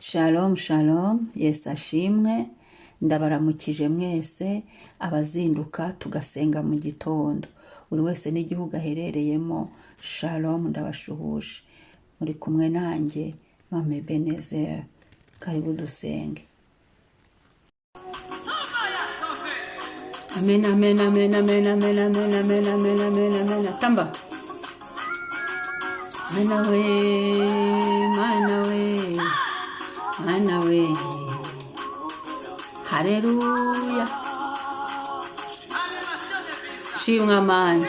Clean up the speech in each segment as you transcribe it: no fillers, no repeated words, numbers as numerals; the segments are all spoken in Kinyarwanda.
Shalom shalom, Yesu ashimwe, ndabaramukije mwese abazinduka tugasenga mu gitondo, buri wese n'igihugu aherereyemo. Shalom, ndabashuhuje, muri kumwe nanjye Mama Ebenezer. Karibu dusenge. Amen, amen, amen, amen, amen, amen, amen, amen, amen, amen. Tamba mana we, mana we, mana we, haleluya, shimwa Mana.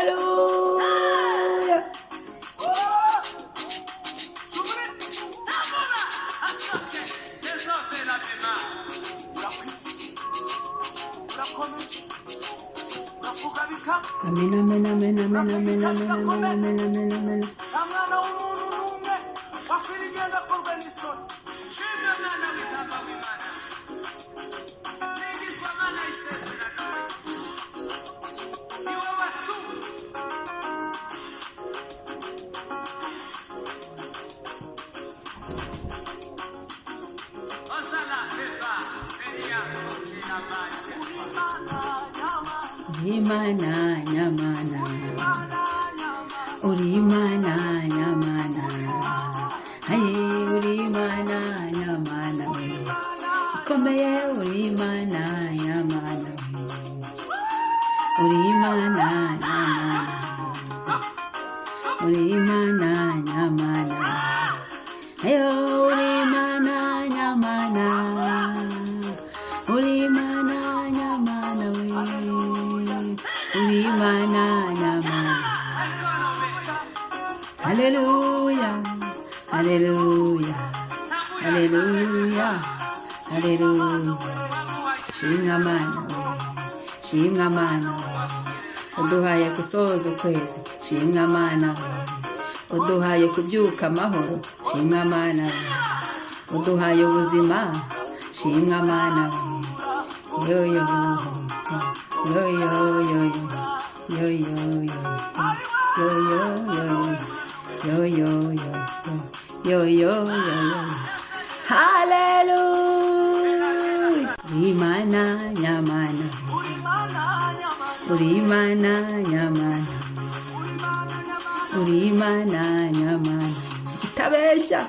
Haleluya. Amen, amen, amen, amen, amen, amen, amen, amen, amen, amen. Nta mwana w'umuntu n'umwe wakwira igenda akorwa n'isoni. Shimwa mwana w'intama w'Imana, singizwa Mana y'isezerano, ni wowe tu. Ozala eva enia sokela maje. Uri Imana nyamana, Uri Imana nyamana, Imana nyamana, uri Imana nyamana, aye uri Imana nyamana we, ikomeye uri Imana nyamana we, uri Imana nyamana, uri Imana nyamana, ayo uri Imana nyamana, uri Imana nyamana we, uri Imana nyamana. Haleluya, haleluya, haleluya, haleluya. Shimwa Mana we, shimwa Mana we, uduhaye gusoza ukwezi, shimwa Mana we, uduhaye kubyuka amahoro, shimwa Mana we, uduhaye ubuzima, shimwa Mana we. Yo yo yo yo yo yo yo yo yo yo yo yo yo yo yo yo yo. Haleluya. Imana nyamana, uri Imana nyamana, uri Imana nyamana, uri Imana nyamana, uri Imana nyamana, itabeshya,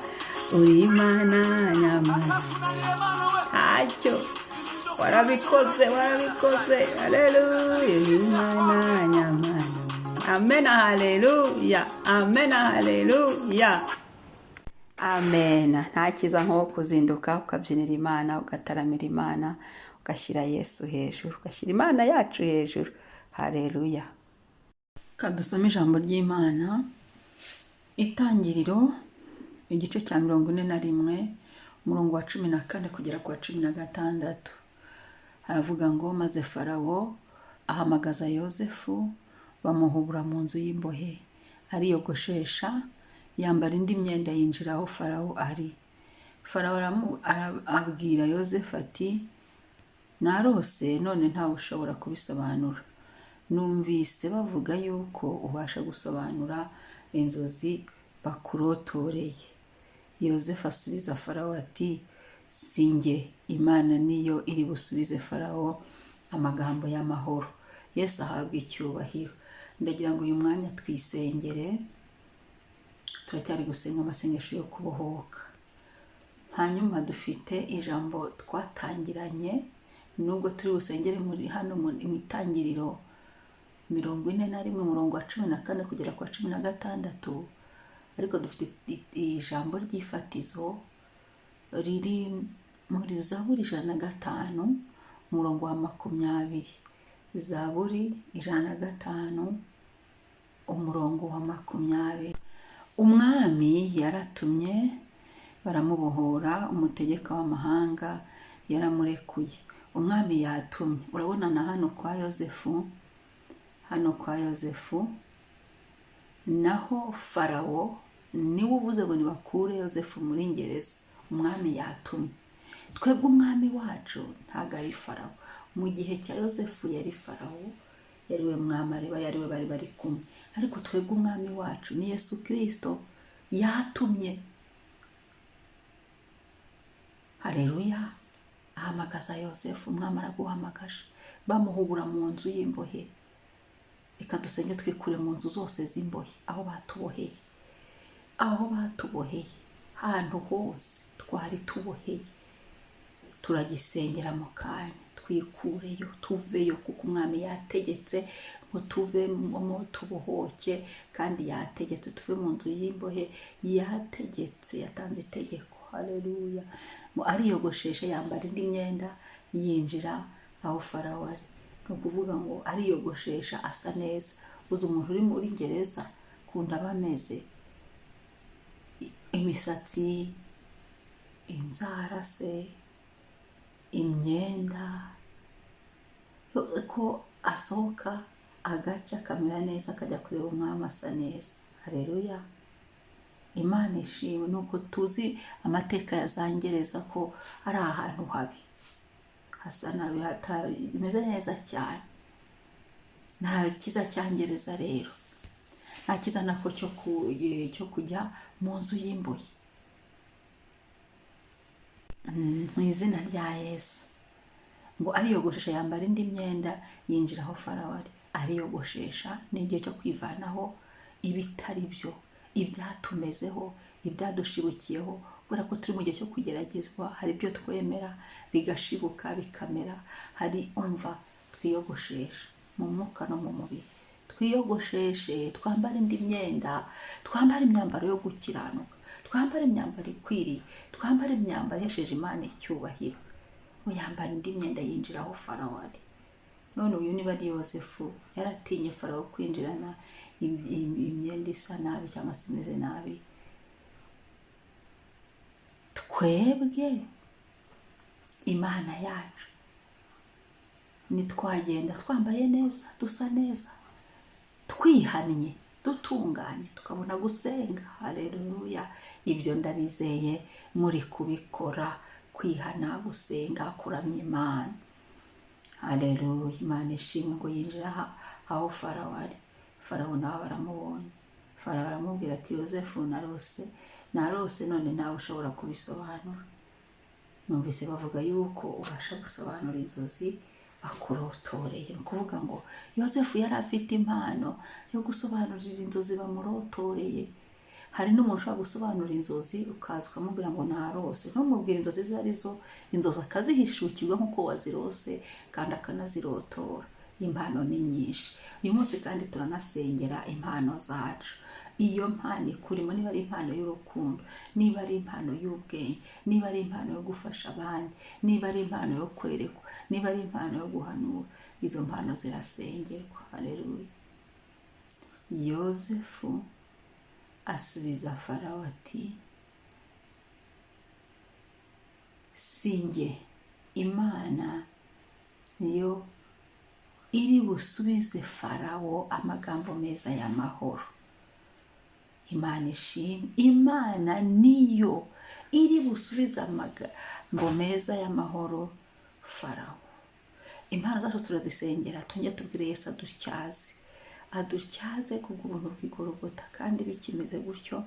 uri Imana nyamana, atakunaniye Mana we, ntacyo warabikoze, warabikoze. Haleluya, Imana nyamana. Amen, haleluya, amen, haleluya, amen. Nta cyiza nko kuzinduka ukabyinira Imana, ugataramira Imana, ugashyira Yesu hejuru, ugashyira Imana yacu hejuru. Haleluya. Kadusome ijambo ry'Imana, Itangiriro igice cya 41, umurongo wa 14 kugera ku wa 16. Haravuga ngo: maze Farawo ahamagaza Yozefu, bamuhubura mu nzu y'imbohe, ariyogoshesha, yambara indi myenda, yinjira aho Farawo ari. Farawo abwira Yozefu ati: narose, none ntawe ushobora kubisobanura. Numvise bavuga yuko ubasha gusobanura inzozi bakurotoreye. Yozefu asubiza Farawo ati: si njye, Imana niyo iri busubize Farawo amagambo y'amahoro. Yesu ahabwe icyubahiro. Ndagira ngo uyu mwanya twisengere, turacyari gusenga amasengesho yo kubohoka. Hanyuma dufite ijambo twatangiranye, nubwo turi busengere muri hano mu Itangiriro 41, umurongo wa 14 kugera ku wa 16, ariko dufite ijambo ry'ifatizo riri muri Zaburi 105, umurongo wa 20. Zaburi 105, umurongo wa 20. Umwami yaratumye baramubohora, umutegeka w'amahanga yaramurekuye. Umwami yatumye. Urabona na hano kwa Yozefu, hano kwa Yozefu naho Farawo niwe uvuze ngo nibakure Yozefu muri gereza. Umwami yatumye. Twebwe umwami wacu ntabwo ari Farawo. Mu gihe cya Yosefu yari Farawo, yari we mwami areba, yari we bari bari kumwe. Ariko twebwe umwami wacu ni Yesu Kirisito, yatumye, hareruya, ahamagaza Yosefu. Umwami araguhamagaje, bamuhubura mu nzu y'imbohe. Reka dusenge twikure mu nzu zose z'imbohe, aho batuboheye, aho batuboheye, ahantu hose twari tuboheye, turagisengera mu kanya, twikureyo, tuveyo, kuko umwami yategetse ngo tuvemo tubohoke, kandi yategetse tuve mu nzu y'imbohe, yategetse, yatanze itegeko. Haleluya. Ngo ariyogoshesha, yambara indi myenda, yinjira aho Farawo ari. Ni ukuvuga ngo ariyogoshesha, asa neza. Uzi umuntu uri muri gereza ukuntu aba ameze? Imisatsi, inzara se, imyenda, ko asohoka agacya, akamera neza, akajya kureba umwami asa neza. Hareruya, Imana ishimwe. Ni uko tuzi amateka ya za ngereza ko ari ahantu habi, hasa nabi, hatameze neza cyane. Nta cyiza cya ngereza rero, nta cyiza nako cyo kujya mu nzu y'imbohe. Mu izina rya Yesu. Ngo ariyogoshesha, yambara indi myenda, yinjira aho Farawo ari. Ariyogoshesha ni igihe cyo kwivanaho ibitari byo, ibyatumezeho, ibyadushibukiyeho, kubera ko turi mu gihe cyo kugeragezwa. Hari ibyo twemera bigashibuka, bikamera. Hari umva, twiyogoshesha mu mwuka no mu mubiri, twiyogosheshe, twambare indi myenda, twambare imyambaro yo gukiranuka, twambare imyambaro ikwiriye, twambare imyambaro ihesheje Imana icyubahiro. Ngo yambara indi myenda, yinjira aho Farawo ari. None uyu niba ari Yosefu, yaratinye Farawo kwinjirana imyenda isa nabi cyangwa se imeze nabi. Twebwe Imana yacu ntitwagenda twambaye neza, dusa neza, twihannye, dutunganye, tukabona gusenga? Hareruya. Ibyo ndabizeye muri kubikora, kwihana, gusenga, kuramya Imana. Hareruya, Imana ishimwe. Ngo yinjira aho Farawo ari. Farawo nawe baramubonye. Farawo aramubwira ati: "Yosefu, narose, narose, none nawe ushobora kubisobanura. Numvise bavuga yuko ubasha gusobanura inzozi bakurotoreye." Ni ukuvuga ngo Yosefu yari afite impano yo gusobanurira inzozi bamurotoreye. Hari n'umuntu ushobora gusobanura inzozi, ukaza ukamubwira ngo narose, ntumubwire inzozi izo ari zo, inzozi akazihishukirwa nk'uko wazirose, kandi akanazirotora. Impano ni nyinshi. Uyu munsi kandi turanasengera impano zacu. Iyo mpano ikurimo, niba ari impano y'urukundo, niba ari impano y'ubwenge, niba ari impano yo gufasha abandi, niba ari impano yo kwerekwa, niba ari impano yo guhanura, izo mpano zirasengerwa. Haleluya. Yosefu asubiza Farawo ati: "Si njye, Imana niyo iri busubize Farawo amagambo meza y'amahoro." Imana ishimwe. Imana niyo iri busubize amagambo meza y'amahoro Farawo. Impano zacu turazisengera, tujye tubwire Yesu adutyaze, adutyaze kubw'ubuntu bw'igorogota. Kandi bikimeze gutyo,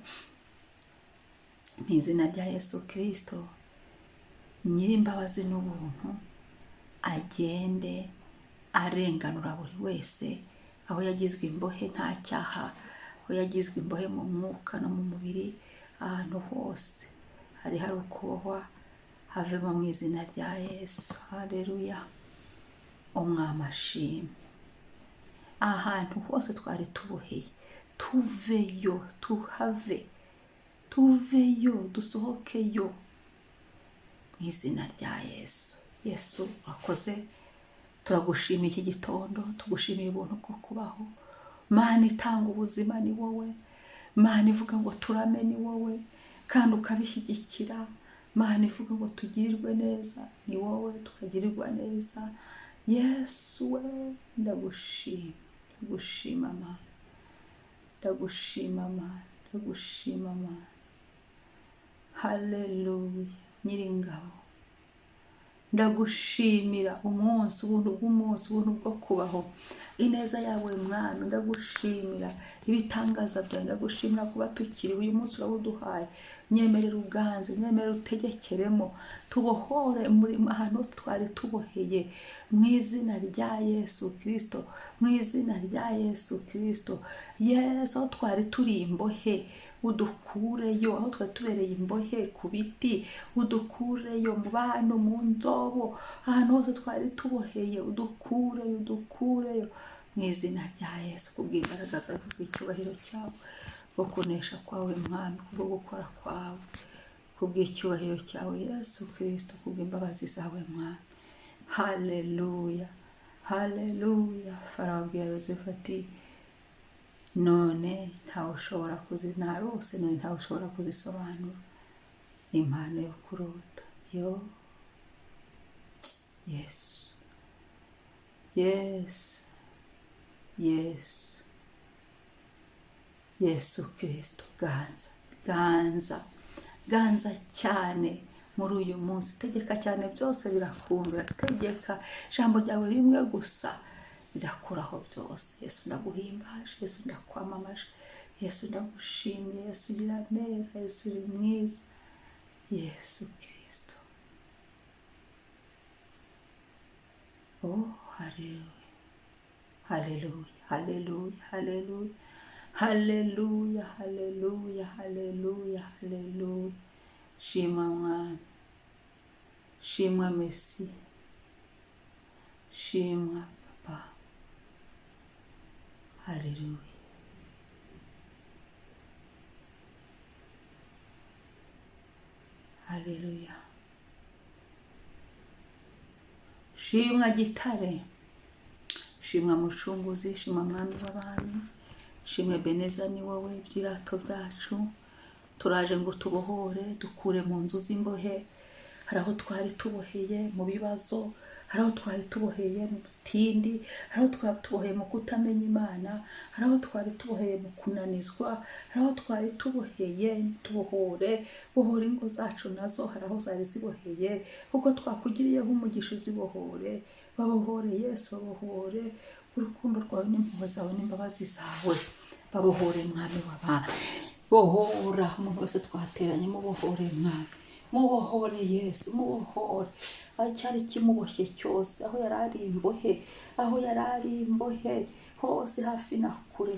mu izina rya Yesu Kirisito, nyir'imbabazi n'ubuntu, agende arenganura buri wese aho yagizwe imbohe nta cyaha, aho yagizwe imbohe mu mwuka no mu mubiri, ahantu hose hari hari ukubohwa, havemo mu izina rya Yesu. Haleluya, Umwami ashimwe. Ahantu hose twari tuboheye, tuveyo, tuhave, tuveyo, dusohokeyo mu izina rya Yesu. Yesu, urakoze, turagushimiye iki gitondo, tugushimiye ubuntu bwo kubaho. Mana itanga ubuzima ni wowe, Mana ivuga ngo turame ni wowe, kandi ukabishyigikira. Mana ivuga ngo tugirirwe neza ni wowe, tukagirirwa neza. Yesu we, ndagushima, ndagushima Mana, ndagushima Mana, ndagushima Mana. Haleluya, Nyiringabo. Ndagushimira umunsi, ubuntu bw'umunsi, ubuntu bwo kubaho, ineza yawe Mwami. Ndagushimira ibitangaza byawe, ndagushimira kuba tukiriho uyu munsi urawuduhaye. Nyemerera uganze, nyemerera utegekeremo, tubohore muri ahantu hose twari tuboheye, mu izina rya Yesu Kirisito, mu izina rya Yesu Kirisito. Yesu, aho twari turi imbohe udukureyo, aho twari tubereye imbohe ku biti udukureyo, mu bantu, mu nzobo, ahantu hose twari tuboheye udukureyo, udukureyo mu izina rya Yesu, kubw'imbaraga zawe, kubw'icyubahiro cyawe, bwo kunesha kwawe Mwami, kubwo gukora kwawe, kubw'icyubahiro cyawe Yesu Kirisito, kubw'imbabazi zawe Mwami. Haleluya, haleluya. Farawo abwira Yozefu ati none ntawe ushobora kuzi, narose none ntawe ushobora kuzisobanura. Impano yo kurota yo Yesu, Yesu, Yesu, Yesu Kirisito, ganza, ganza, ganza cyane muri uyu munsi. Tegeka cyane, byose birakumvira. Tegeka ijambo ryawe rimwe gusa rirakuraho byose. Yesu ndaguhimbaje, Yesu ndakwamamaje, Yesu ndagushimiye, Yesu ugira neza, Yesu uri mwiza, Yesu Kirisito. Oh, haleluya, haleluya, haleluya, haleluya, haleluya, haleluya, haleluya, haleluya. Shimwa Mwami, shimwa Mesi, shimwa Papa. Haleluya. Haleluya. Shimwa Gitare, shimwa Mucunguzi, shimwa Mwami w'abami, shimwe Beneza, ni wowe byirato byacu. Turaje ngo tubohore, dukure mu nzu z'imbohe. Hari aho twari tuboheye mu bibazo, hari aho twari tuboheye mu butindi, hari aho twari tuboheye mu kutamenya Imana, hari aho twari tuboheye mu kunanizwa, hari aho twari tuboheye. Tubohore, bohora ingo zacu nazo, hari aho zari ziboheye, kuko twakugiriyeho umugisha uzibohore. Babohore Yesu, babohore urukundo rwawe n'impuhwe zawe n'imbabazi zawe, babohore Mwami w'abami. Bohora umuntu wese twateranye, mubohore Mwami, mubohore Yesu, mubohore aho cyari kimuboshye cyose, aho yari ari imbohe, aho yari ari imbohe hose, hafi na kure,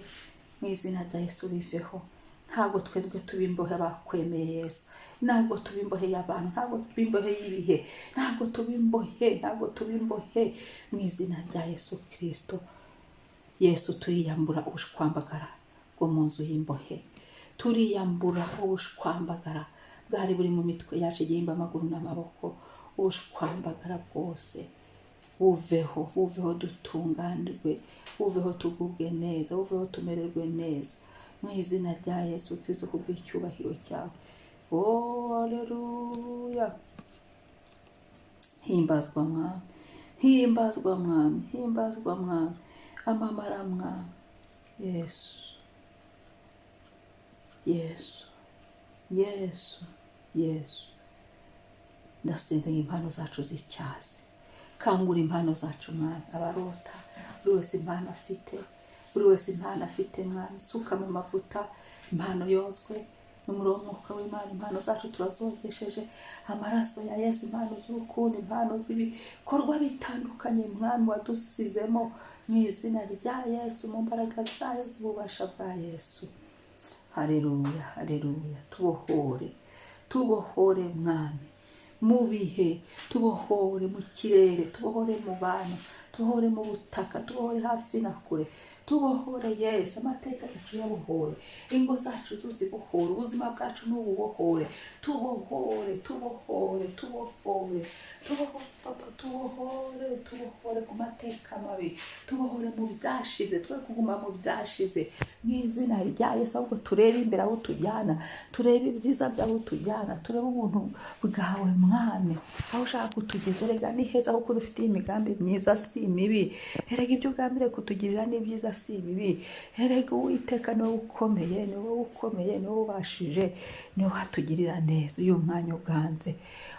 mu izina rya Yesu biveho. Ntabwo twebwe tuba imbohe bakwemeye Yesu, ntabwo tuba imbohe y'abantu, ntabwo tuba imbohe y'ibihe, ntabwo tuba imbohe, ntabwo tuba imbohe, mu izina rya Yesu Kirisito. Yesu, turiyambura ubushwambagara bwo mu nzu y'imbohe, turiyambura ubushwambagara bwari buri mu mitwe yacu, igihimba, amaguru n'amaboko. Ubushwambagara bwose buveho, buveho dutunganirwe, buveho tugubwe neza, buveho tumererwe neza, mu izina rya Yesu Kirisito, kubw'icyubahiro cyawe. Oh, haleluya. Himbazwa Mwami, himbazwa Mwami, himbazwa Mwami, amamara Mwami Yesu, Yesu, Yesu, Yesu. Ndasenze ngo impano zacu zityaze, kangura impano zacu Mwami. Abarota, buri wese impano afite, buri wese impano afite Mwami, suka mu mavuta, impano yozwe n'umuriro w'umwuka w'Imana. Impano zacu turazogesheje amaraso ya Yesu, impano z'urukundo, impano z'ibikorwa bitandukanye Mwami wadusizemo, mu izina rya Yesu, mu mbaraga za Yesu, ububasha bwa Yesu. Haleluya, haleluya. Tubohore, tubohore Mwami, mu bihe, tubohore mu kirere, tubohore mu bantu, tubohore mu butaka, tubohore hafi na kure, tubohore Yesu. Amateka yacu yabohore, ingo zacu tuzibohore, ubuzima bwacu n'ububohore. Tubohore, tubohore, tubohore, tubohore Papa, tubohore, tubohore ku mateka mabi, tubohore mu byashize, twe kuguma mu byashize, mu izina rya Yesu. Ahubwo turebe imbere aho tujyana, turebe ibyiza by'aho tujyana, turebe ubuntu bwawe Mwami, aho ushaka kutugeza. Erega ni heza, kuko dufitiye imigambi myiza si mibi. Erega ibyo ugambiriye kutugirira ni byiza si bibi. Erega Uwiteka ni wowe ukomeye, ni wowe ukomeye, ni wowe ubashije. Niwe watugirira neza. Uyu mwanya uganze,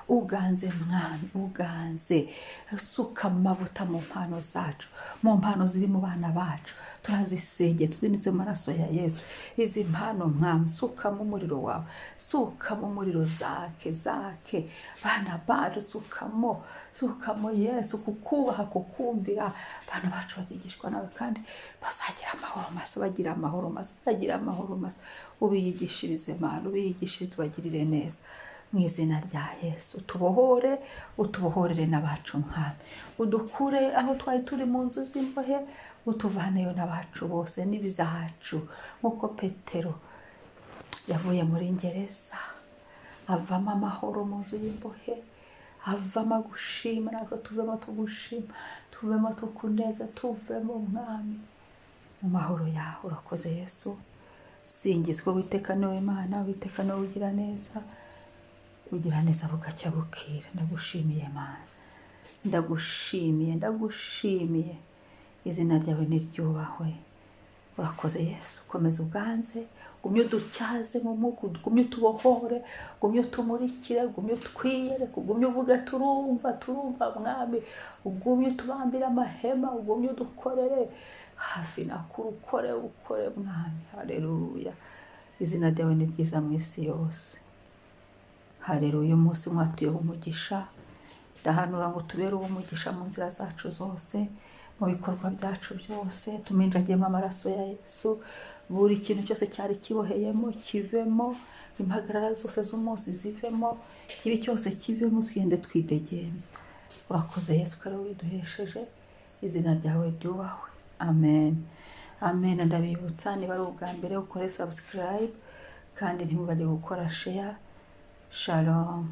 uganze Mwami, uganze. Suka amavuta mu mpano zacu, mu mpano ziri mu bana bacu. Turazisengeye, tuzinitse mu maraso ya Yesu izi mpano. Mwami, sukamo umuriro wawe, sukamo umuriro, zake zake bana bacu, sukamo, sukamo Yesu, kukubaha, kukumvira. Bana bacu bazigishwa nawe kandi bazagira amahoro masa, bagira amahoro masa, bagira amahoro masa. Ubiyigishirize Mana, ubiyigishirize, ubagirire neza mu izina rya Yesu. Utubohore, utubohorere n'abacu Mwami, udukure aho twari turi mu nzu z'imbohe, utuvaneyo n'abacu bose n'ibizacu, nk'uko Petero yavuye muri gereza avamo amahoro mu nzu y'imbohe, avamo gushima. Natwe tuvemo tugushima, tuvemo tukuneza, tuvemo Mwami mu mahoro yawe. Urakoze Yesu, singizwa. Witeka niwe Imana, Witeka niwe ugira neza, ugira neza bugacya bukira. Ndagushimiye Mana, ndagushimiye, ndagushimiye. Izina ryawe niryubahwe. Urakoze Yesu, komeza uganze, gumye udutyaze mu mwuka, gumye utubohore, gumye utumurikire, gumye utwiyereke, ugumye uvuge turumva, turumva Mwami, ugumye utubambire amahema, ugumye udukorere hafi na kure, ukore, ukore Mwami. Haleluya, izina ryawe ni ryiza mu isi yose. Haleluya. Uyu munsi mwatuyeho umugisha. Ndahanura ngo tubere umugisha mu nzira zacu zose, mu bikorwa byacu byose. Tuminjagiyemo amaraso ya Yesu. Buri kintu cyose cyari kiboheyemo kivemo, impagarara zose z'umunsi zivemo, ikibi cyose kivemo, tugende twidegembya. Urakoze Yesu ko ari wowe ubiduhesheje. Izina ryawe ryubahwe. Amen, amen. Ndabibutsa, niba ari ubwa mbere, ukore subscribe kandi ntimubajye gukora share. Shalom.